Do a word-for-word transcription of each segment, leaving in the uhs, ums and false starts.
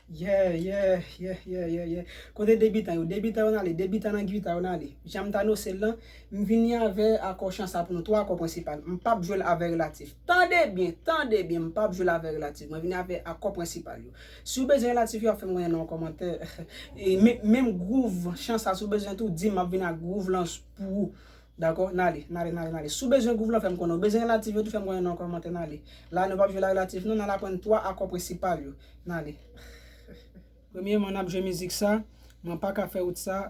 Yeah, yeah, yeah, yeah, yeah, yeah. Kote debitan yo? Debitan yo n ale, debitan nan gita yo n ale. Jan m t anonse l lan, m vini avè akò chan sa pou nou, twa akò prensipal. M p ap jwe l avè relatif. Tande byen, tande byen, m p ap jwe l avè relatif. Mwen vini avè akò prensipal yo. Si w bezwen relatif yo, ap fè m konnen nan yon kòmantè. E men-, menm gwouv chan sa, si w bezwen tou, di m, m ap vin ak gwouv lan pou ou. Dakò? N ale, n ale, n ale, n ale. Si w bezwen gwouv lan, fè m konnen. Ou bezwen relatif yo tou, fè m konnen nan kòmantè, n ale. La, nou p ap jwe la relatif, non, n al aprann twa akò prensipal yo. N ale. Premyèman, n ap jwe mizik sa, mwen pa ka fè wout sa,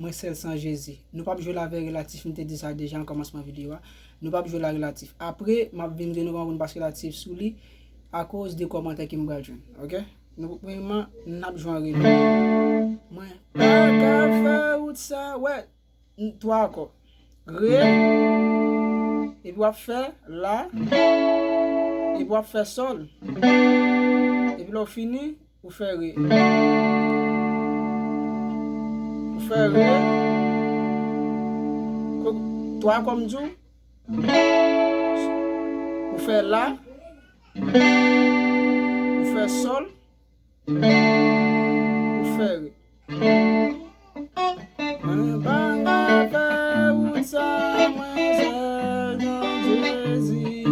mwen sèl san Jezi. Nou p ap jwe l avè relatif, m te di sa deja an kòmansman videyo a. Nou p ap jwe la relatif. Apre, m ap vin di nou kòman pou nou pase relatif sou li, akoz de kòmantè ke m pral jwenn. Oke? Nou, premyèman, n ap jwe an re. Mwen pa ka fè wout sa, wè. N-, twa akò. Re, epi w ap fè la, epi w ap fè sòl. Epi lè w fini, ou fè re. Ou fè re. Ko-, twa akò m di w. Ou fè la, ou fè sòl, ou fè re. Mwen pa ka fè wout sa, mwen sèl nan Jezi.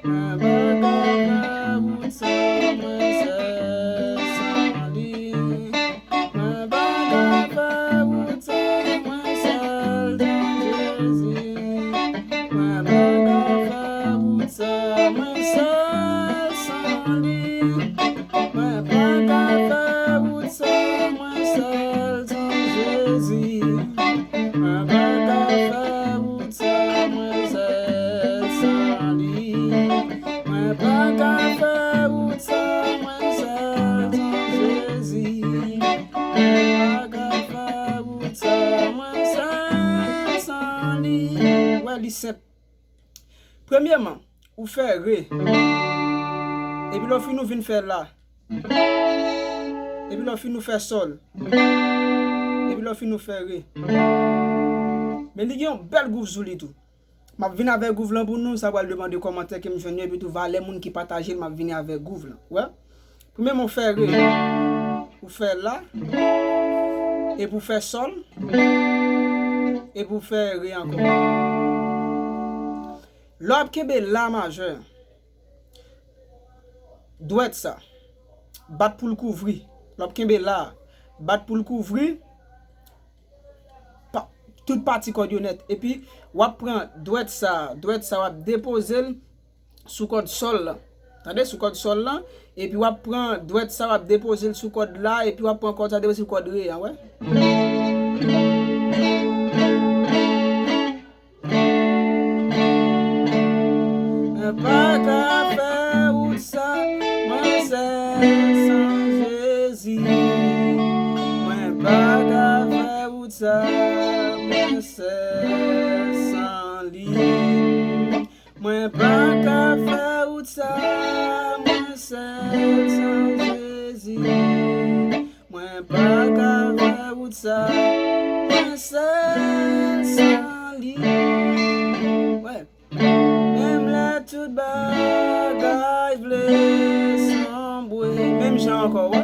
Mwen pa ka fè wout sa, mwen sèl san li. Mwen pa ka fè wout sa, mwen sèl nan Jezi. Mwen pa ka fè wout sa, mwen sèl san li. Mwen pa ka fè wout sa, mwen sèl san Jezi. Mwen pa ka fè wout sa, mwen sèl san li. Mwen pa ka fè wout sa, mwen sèl san Jezi. Mwen pa ka fè wout sa, mwen sèl san li. Wè, li senp. Premyèman, ou fè re. Epi lè w fin, ou vin fè la. Epi lè w fin, ou fè sòl. Epi lè w fin, ou fè re. Men li gen yon bèl gwouv sou li tou. M ap vin avèk gwouv lan pou nou, sa pral depann de kòmantè ke m jwenn yo, epi tou valè moun ki pataje l, m ap vini avèk gwouv lan. Wè? Premyèman, ou fè re, ou fè la, epi ou fè sòl, epi ou fè re ankò. Lè w ap kenbe la majè, dwèt sa, bat pou l kouvri. Lè w ap kenbe la, bat pou l kouvri pa-, tout pati kòd yo nèt. Epi, w ap pran dwèt sa, dwèt sa, w ap depoze l sou kòd sòl lan. Tande, sou kòd sòl lan. Epi, w ap pran dwèt sa, w ap depoze l sou kòd la. Epi, w ap pran kòd sa, depoze l sou kòd re a, wè. Mwen pa ka fè wout sa, mwen sèl san Jezi. Mwen pa ka fè wout sa, mwen sèl san li. Mwen pa ka fè wout sa, mwen sèl san Jezi. Mwen pa ka fè wout sa, mwen sèl san li. Wè. Menm lè tout bagay vle sanbre. Menm jan ankò, wè.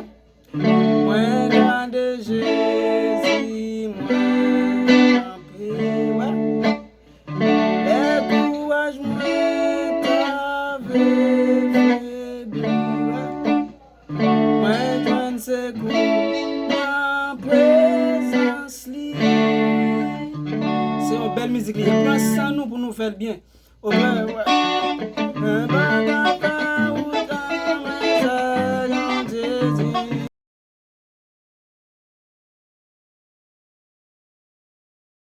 Mwen gade Jezi, mwen kanpe, wè. Lè kouraj mwen ta vle febli, wè. Mwen jwenn sekou nan prezans li. Se yon bèl mizik li ye. Pran san nou pou nou fè l byen. Oke, wè. Mwen pa ka fè wout la, mwen sèl nan Jezi.